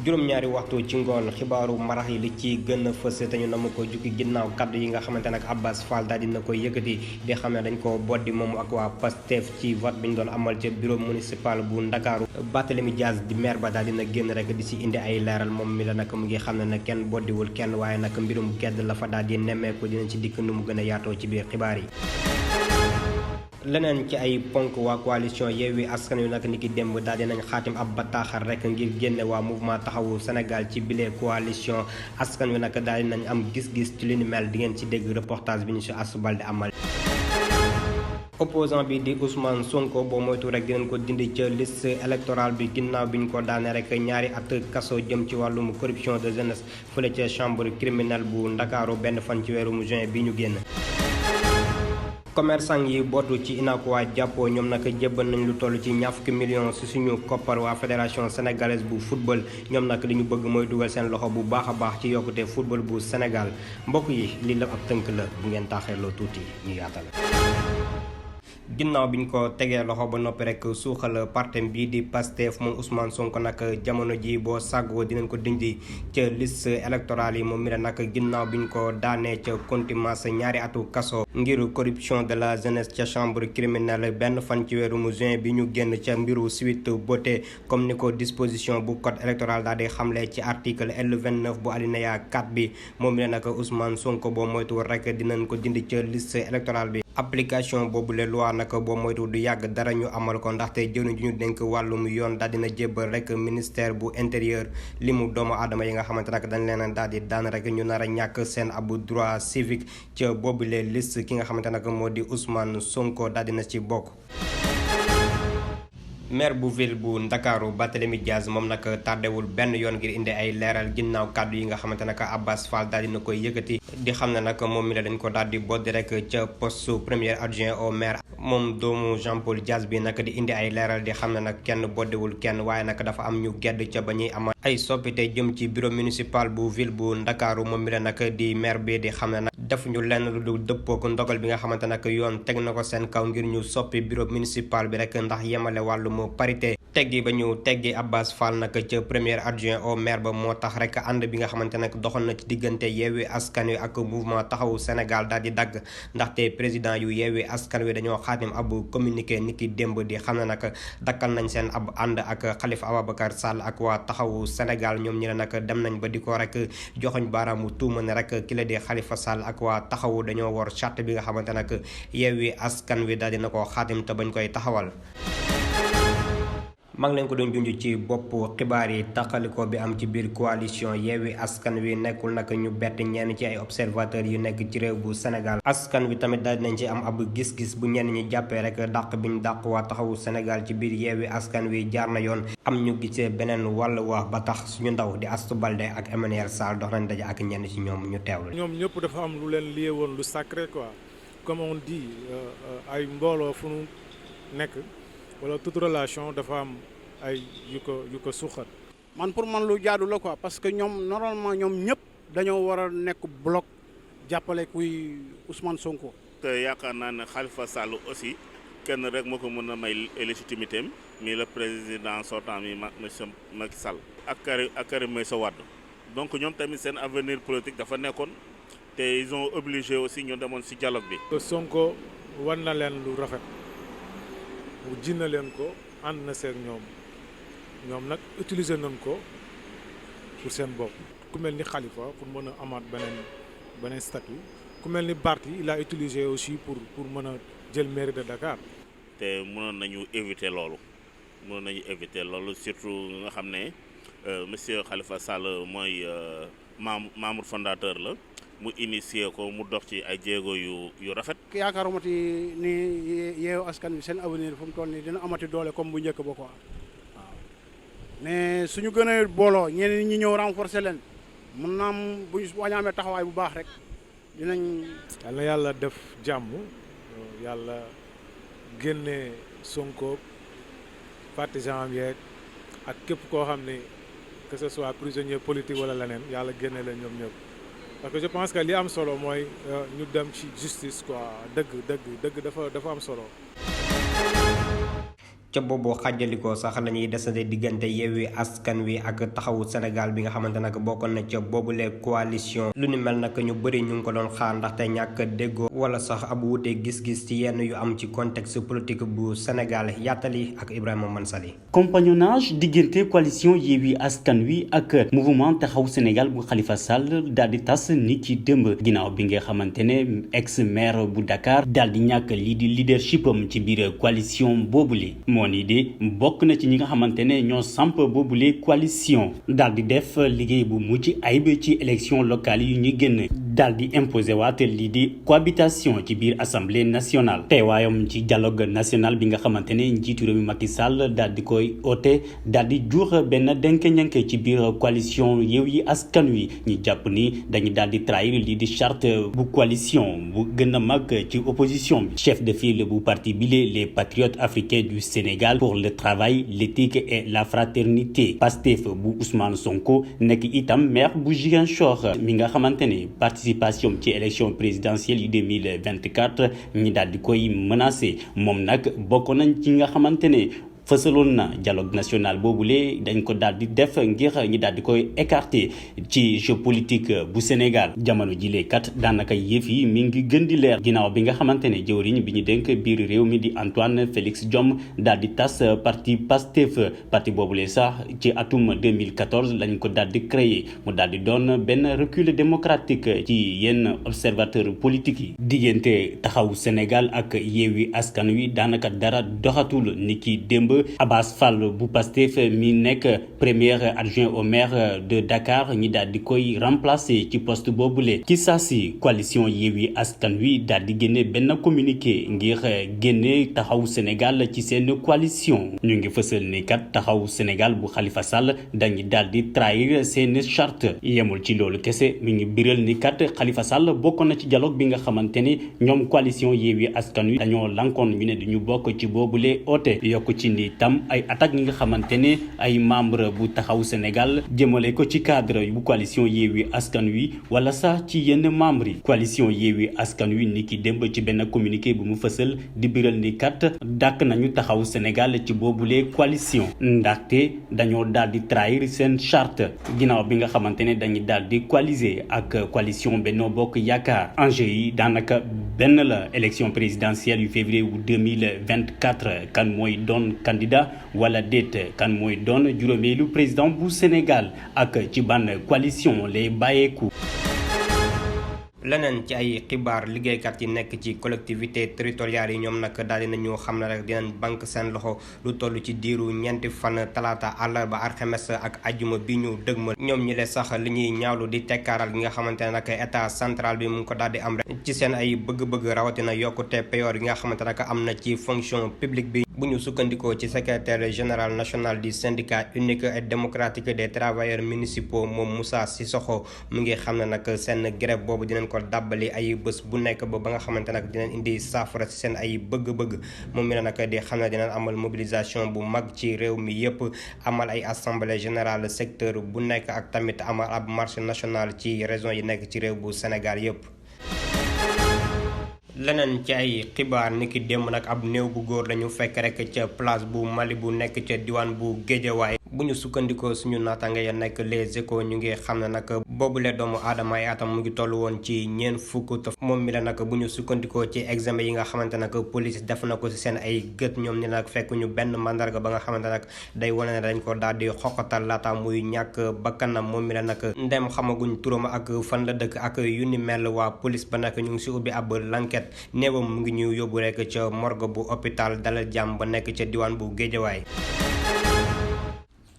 juróom-ñaari waxtu ci ngoon xibaaru marax yi li ci gën a fës te ñu namm ko jukki ginnaaw kaddu yi nga xamante nag Abass Fall daal dina koy yëkkati di xam ne dañ ko boddi moom ak waa Pastef ci vote bi ñu doon amal ca bureau municipal bu Ndakaaru. Barthélémy Dias di maire ba daal dina génn rek di si indi ay leeral moom mi la nag mu ngi xam ne nag kenn boddiwul kenn waaye nag mbirum gedd la fa daal di nemmeeku dinañ ci dikk nu mu gën a yaatoo ci biir xibaar yi. leneen ci ay ponk waa coalition Yewwi Askan Wi nag niki démb daal dinañ xaatim ab bataaxal rek ngir génne waa mouvement taxawu Sénégal ci bile coalition askan wi nag daal dinañ am gis-gis ci li ni mel di ngeen ci dégg reportage bi ñu si asubal di amal. opposant bi di Ousmane Sonko boo moytu rek dinañ ko dindi ca liste électorale bi ginnaaw bi ñu ko daane rek ñaari at kaso jëm ci wàllum corruption de jeunesse fële ca chambre criminelle bu Ndakaaru benn fan ci weeru juin bi ñu génn. commerçant yi bootu ci UNACOIS jàppoo ñoom nag jébbal nañ lu toll ci ñaar fukki millions ci suñu koppar waa fédération sénégalaise bu football ñoom nag li ñu bëgg mooy dugal seen loxo bu baax a baax ci yokkute football bu Sénégal mbokk yi lii la ab tënk la bu ngeen taaxeeloo tuuti ñu yaatal. ginnaaw bi ñu ko tegee loxo ba noppi rek suuxal partem bii di Pastef moom Ousmane Sonko nag jamono ji boo sàggoo dinañ ko dindi ca liste électorale yi moom mi la nag ginnaaw bi ñu ko daanee ca contumace ñaari atu kaso ngir corruption de la jeunesse ca chambre criminelle benn fan ci weeru juin bi ñu génn ca mbiru Sweet Beauté comme ni ko disposition bu code électoral daal di xamle ci article L29 bu alinéa 4 bi moom mi la nag Ousmane Sonko boo moytuwul rek dinañ ko dindi ca liste électorale bi. application boobu le loi nag boo moytu du yàgg dara ñu amal ko ndaxte jëwriñ ji ñu dénk wàllum yoon daal dina jébbal rek ministère bu intérieur li mu doomu aadama yi nga xamante nag dañ leen daal di daan rek ñu nar a ñàkk seen ab droit civique ca boobu le liste ki nga xamante nag moo di Ousmane Sonko daal dina ci bokk. maire bu ville bu Ndakaaru Barthélémy Dias moom nag tardewul benn yoon ngir indi ay leeral ginnaaw kàddu yi nga xamante nag Abass Fall daal dina koy yëkkati di xam ne nag moom mi la dañ ko daal di boddi rek ca poste premier adjoint au maire moom doomu Jean Paul Dias bi nag di indi ay leeral di xam ne nag kenn boddiwul kenn waaye nag dafa am ñu gedd ca ba ñuy amal ay soppite jëm ci bureau municipal bu ville bu Ndakaaru moom mi la nag di maire bi di xam ne nag defuñu lenn lu dul dëppook ndogal bi nga xamante nag yoon teg na ko seen kaw ngir ñu soppi bureau municipal bi rek ndax yemale wàllum parité teggi ba ñu teggi Abass Fall nag ca premier adjoint au maire ba moo tax rek ànd bi nga xamante nag doxal na ci diggante Yewwi Askan Wi ak mouvement taxawu Sénégal daal di dagg ndaxte président yu Yewwi Askan Wi dañoo xaatim ab communiqué niki démb di xam ne nag dakkal nañ seen ab ànd ak Khalifa Ababacar Sall ak waa taxawu Sénégal ñoom ñi la nag dem nañ ba di ko rek joxoñ baaraamu tuuma ne rek ki la di Khalifa Sall ak waa taxawu dañoo war charte bi nga xamante nag Yewwi Askan Wi daal dina ko xaatim te bañ koy taxawal. maa ngi leen ko doon junj ci bopp xibaar yi taxaliko bi am ci biir coalition Yewwi Askan Wi nekkul nag ñu bett ñenn ci ay observateurs yu nekk ci réew bu Sénégal askan wi tamit daal dinañ ci am ab gis-gis bu ñenn ñi jàppee rek dàq bi ñu dàq waa taxawu Sénégal ci biir Yewwi Askan Wi jaar na yoon am ñu gisee beneen wàll wax ba tax suñu ndaw di Astou Baldé ak Emmanuel Sarr dox nañ daje ak ñenn ci ñoom ñu teewlu. ñoom ñëpp dafa am lu leen lié woon lu sacré quoi comme on dit ay mbooloo fu nu nekk wala toute relation dafa am ay yu ko suuxat. man pour man lu jaadu la quoi parce que ñoom normalement ñoom ñëpp dañoo war a nekk bloc jàppale kuy Ousmane Sonko. te yaakaar naa ne Khalifa Sall aussi kenn rek moo ko mën a may légitimité am mi le président sortant mi monsieur Macky Sall. ak Karim Meïssa Wade donc ñoom tamit seen avenir politique dafa nekkoon te ils ont obligé aussi ñu demoon ci dialogue bi. Sonko wan na leen lu rafet mu ji na leen ko ànd na seen ñoom nag utiliser nañ ko pour seen bopp ku mel ni Khalifa pour mën a amaat beneen statut ku mel ni Barth il a utilisé aussi pour mën a jël mairie de Dakar. te mënoon nañu éviter loolu surtout nga xam ne monsieur Khalifa Sall mooy membre fondateur la mu initier ko mu dox ci ay jéego yu rafet. yaakaaruma ni Yewwi Askan Wi seen avenir fu mu toll nii dina amati doole comme bu njëkk ba quoi. mais suñu gën a booloo ñeneen ñi ñëw renforcer leen mën naa am bu ñu amee taxawaay bu baax rek dinañ. yal na yàlla def jàmm yàlla génne Sonko partisan am yeeg ak képp koo xam ne que ce soit prisonnier politique wala leneen yàlla génne leen ñoom ñëpp parce que je pense que li am solo mooy ñu dem ci justice quoi dëgg dafa am solo. ca boobu xàjjalikoo sax la ñuy desante diggante Yewwi Askan Wi ak Taxawu Sénégal bi nga xamante nag bokkoon na ca boobule coalition lu ni mel nag ñu bëri ñu ngi ko doon xaar ndaxte ñàkk déggoo wala sax ab wuute gis-gis ci yenn yu am ci contexte politique bu Sénégal yaatali ak Ibrahima Mansali. compagnonnage diggante coalition Yewwi Askan Wi ak mouvement Taxawu Sénégal bu Khalifa Sall daal di tas ni ki démb ginnaaw bi nga xamante ne ex maire bu Dakar daal di ñàkk lii di leadership am ci biir coalition boobule. moo ni de bokk na ci ñi nga xamante ne ñoo samp boobule coalition daal di def liggéey bu mujj ayib ci élection locale yu ñu génn daal di imposé waat lii di cohabitation ci biir assemblée nationale teewaayam ci dialogue national bi nga xamante ne njiitu réew mi Macky Sall daal di koy oote daal di jur benn denke-ñenke ci biir coalition Yewwi Askan Wi ñi jàpp ni dañu daal di trahir lii di charte bu coalition bu gën a mag ci opposition bi chef de file bu parti bile les patriotes africains du Sénégal pour le travail, l'éthique et la fraternité Pastef bu Ousmane Sonko nekk itam maire bu Ziguinchor mi nga xamante ne participation ci élection présidentielle yu 2024 ñi daal di koy menacé moom nag bokk nañ ci nga xamante ne fësaloon na dialogue national boobule dañ ko daal di def ngir ñi daal di koy écarter ci jeu politique bu Sénégal jamono jile kat daanaka yëf yi mi ngi gën di leer ginnaaw bi nga xamante ne jëwriñ bi ñu dénk biir réew mi di Antoine Félix Diome daal di tas parti Pastef parti boobule sax ci atum 2014 lañ ko daal di créer mu daal di doon benn recul démocratique ci yenn observateur politique yi diggante Taxawu Sénégal ak Yewwi Askan Wi daanaka dara doxatul ni ki démb Abass Fall bu Pastef mi nekk premier adjoint au maire de Dakar ñi daal di koy remplacer ci poste boobule ci saa si coalition Yewwi Askan Wi daal di génne benn communiqué ngir génne Taxawu Sénégal ci seen coalition ñu ngi fësal ni kat Taxawu Sénégal bu Khalifa Sall dañu daal di trahir seen charte yemul ci loolu kese mi ngi biral ni kat Khalifa Sall bokk na ci dialogue bi nga xamante ni ñoom coalition Yewwi Askan Wi dañoo lankoon ñu ne duñu bokk ci boobule oote yokku ci ni tam ay attaques yi nga xamante ne ay membre bu Taxawu Sénégal jëmale ko ci cadre bu coalition Yewwi Askan Wi wala sax ci yenn membres yi coalition Yewwi Askan Wi ni ki démb ci benn communiqué bu mu fësal di biral ni kat dàkk nañu Taxawu Sénégal ci boobule coalition ndaxte dañoo daal di trahir seen charte ginnaaw bi nga xamante ne dañuy daal di coaliser ak coalition Benno Bokk Yaakaar enjeu yi daanaka benn la élection présidentielle yu février wu 2024 kan mooy doon candidat wala déet kan mooy doon juróomeelu président bu Sénégal ak ci ban coalition lay bàyyeeku. leneen ci ay xibaar liggéeykat yi nekk ci collectivité territoriales yi ñoom nag daal di nañu xam ne rek dinañ banque seen loxo lu toll ci diiru ñeenti fan talaata àllarba alxames ak ajjuma bi ñu dëgmal ñoom ñi le sax li ñuy ñaawlu di tekkaaral gi nga xamante ne nag état central bi mu ngi ko daal di am rek ci seen ay bëgg-bëgg rawatina yokkute payoor yi nga xamante ne am na ci fonction publique bi bu ñu sukkandikoo ci secrétaire général national du syndicat unique et démocratique des travailleurs municipaux moom Moussa Sissoko mu ngi xam ne nag seen grève boobu dinañ ko dàbbali ay bés bu nekk ba nga xamante nag dinañ indi saafara ci seen ay bëgg-bëgg moom mi ne nag di xam ne dinañ amal mobilisation bu mag ci réew mi yëpp amal ay assemblée générale secteur bu nekk ak tamit amal ab marche nationale ci région yi nekk ci réew bu Sénégal yëpp. leneen ci ay xibaar niki démb nag ab néew bu góor lañu fekk rek ca place bu Mali bu nekk ca diwaan bu Guédiawaye bu ñu sukkandikoo suñu naataange ya nekk Les Échos ñu ngi xam ne nag boobule doomu aadama ay atam mu ngi toll woon ci ñeent fukk te moom mi la nag bu ñu sukkandikoo ci examen yi nga xamante nag police def na ko ci seen ay gët ñoom ni nag fekk ñu benn mandarga ba nga xamante nag day wane ne dañ ko daal di xoqatal laata muy ñàkk bakkanam moom mi la nag ndem xamaguñ turam ak fan la dëkk ak yu ni mel waa police ba nag ñu ngi si ubbi ab l'enquête néewam mu ngi ñu yóbbu rek ca morgue bu hôpital Dalal Jàmm ba nekk ca diwaan bu Guédiawaye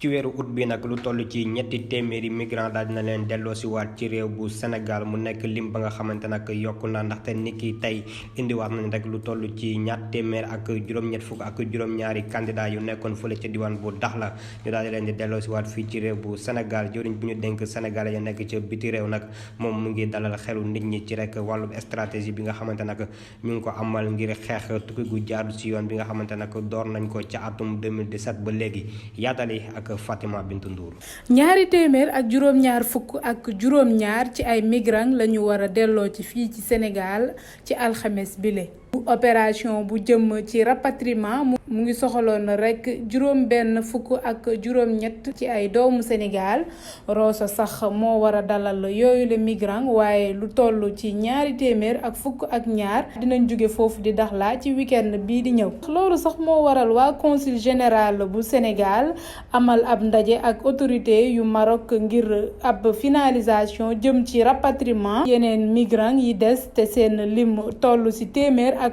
ci weeru août bi nag lu toll ci 300 migrants daal dina leen delloo si waat ci réew bu Sénégal mu nekk lim ba nga xamante nag yokku na ndaxte nit ki tey indiwaat nañ rek lu toll ci 200 ak juróom-ñett fukk ak juróom-ñaari candidat yu nekkoon fële ca diwaan bu Dakhla ñu daal di leen di delloo si waat fii ci réew bu Sénégal jëriñ bu ñu dénk Sénégal ya nekk ca biti réew nag moom mu ngi dalal xelu nit ñi ci rek wàllum stratégie bi nga xamante nag ñu ngi ko amal ngir xeex tukki gu jaadu si yoon bi nga xamante nag door nañ ko ca atum 2017 ba léegi yaatali ak Fatima Bintou Ndour. ñaari téeméer ak juróom-ñaar fukk ak juróom-ñaar ci ay migrants lañu war a delloo ci fii ci Sénégal ci alxames bile opération bu jëm ci rapatriement mu ngi soxaloon rek juróom-ñett ci ay doomu Sénégal Rosso sax moo war a dalal yooyu le migrant waaye lu toll ci 252 dinañ jóge foofu di Dakhla ci week-end bii di ñëw. loolu sax moo waral waa consul général bu Sénégal amal ab ndaje ak autorité yu Maroc ngir ab finalisation jëm ci rapatriement yeneen migrant yi des te seen lim toll ci 378.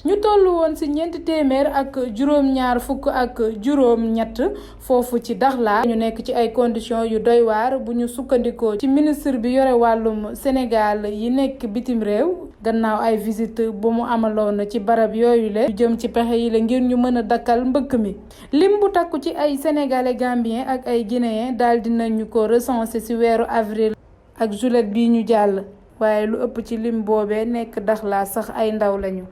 ñu toll woon ci 428 foofu ci Dakhla ñu nekk ci ay conditions yu doy waar bu ñu sukkandikoo ci ministre bi yore wàllum Sénégal yi nekk bitim réew gannaaw ay visite bu mu amaloon ci barab yooyu le jëm ci pexe yi la ngir ñu mën a dakkal mbëkk mi lim bu takku ci ay sénégalais gambien ak ay guinéen daal dinañu ko recenser ci weeru avril ak juillet bii ñu jàll waaye lu ëpp ci lim boobee nekk Dakhla sax ay ndaw lañu.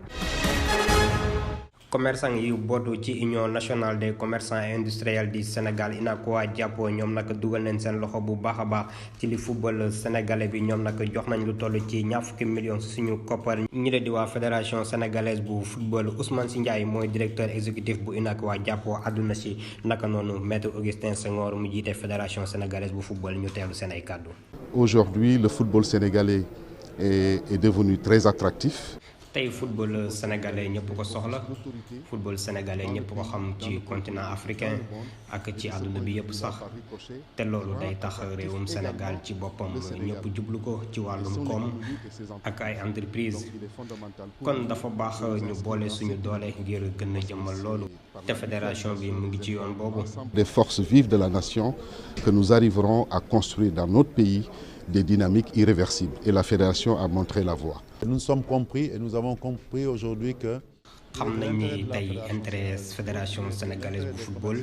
commerçant yu bootu ci union nationale des commerçants et industriels du Sénégal UNACOIS jàppoo ñoom nag dugal nañ seen loxo bu baax a baax ci li football sénégalais bi ñoom nag jox nañ lu toll ci 20 millions suñu koppar ñi la di waa fédération sénégalaise bu football Ousmane Sy Ndiaye mooy directeur exécutif bu UNACOIS jàppoo àdduna si naka noonu maître Augustin Senghor mu jiite fédération sénégalaise bu football ñu teelu seen ay kàddu. Aujourd'hui, le football sénégalais est devenu très attractif. tey football sénégalais ñëpp ko soxla football sénégalais ñëpp ko xam ci continent africain ak ci àdduna bi yëpp sax te loolu day tax réewum Sénégal ci boppam ñëpp jublu ko ci wàllum koom ak ay entreprise kon dafa baax ñu boole suñu doole ngir gën a jëmmal loolu te fédération bi mu ngi ci yoon boobu. Des forces vives de la nation que nous arriverons à construire dans notre pays des dynamiques irréversibles et la fédération a montré la voie. Nous sommes compris et nous avons compris aujourd'hui que xam nañ ni tey intérêt fédération sénégalaise bu football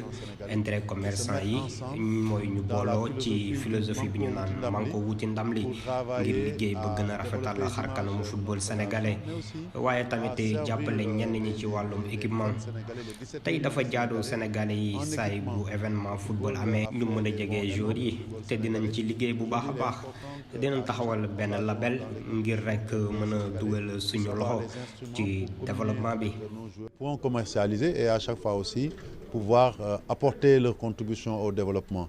intérêt commerçant yi mooy ñu booloo ci philosophie bi ñu naan man ko wuti ndam li ngir liggéey ba gën a rafetal xar kanamu football sénégalais waaye tamit jàppale ñenn ñi ci wàllum équipement tey dafa jaadu sénégalais yi saay bu événement football amee ñu mën a jege joueurs yi te dinañ ci liggéey bu baax a baax dinañ taxawal benn label ngir rek mën a dugal suñu loxo ci développement bi. Pourront commercialiser et à chaque fois aussi pouvoir apporter leur contribution au développement.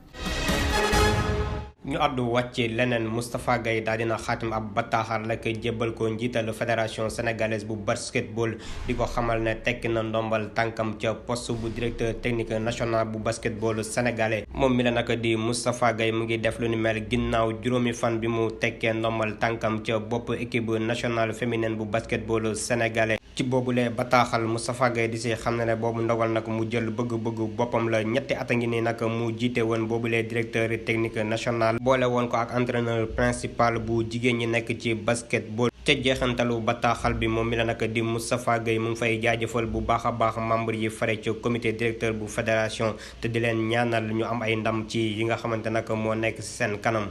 ñu àddu wàcce leneen Moustapha Gaye daal dina xaatim ab bataaxal la koy jébbal ko njiital fédération sénégalaise bu basketball di ko xamal ne tekki na ndombal tànkam ca poste bu directeur technique national bu basketball sénégalais moom mi la naka di Moustapha Gaye mu ngi def lu ni mel ginnaaw juróomi fan bi mu tekkee ndombal tànkam ca bopp équipe nationale féminine bu basketball sénégalais ci boobule bataaxal Moustapha Gaye di si xam ne boobu ndogal nag mu jël bëgg-bëggu boppam la ñetti at a ngi nii nag mu jiite woon boobule directeur technique national boole woon ko ak entraîneur principal bu jigéen ñi nekk ci basketball ca jeexantalu bataaxal bi moom mi la nag di Moustapha Gaye mu ngi fay jaajëfal bu baax a baax membre yi fare ci comité directeur bu fédération te di leen ñaanal ñu am ay ndam ci yi nga xamante nag moo nekk ci seen kanam.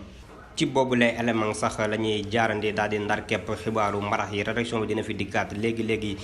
ci boobule élément sax la ñuy jaarandi daal di ndar képp xibaaru mbarax yi rédaction bi dina fi dikkaat léegi.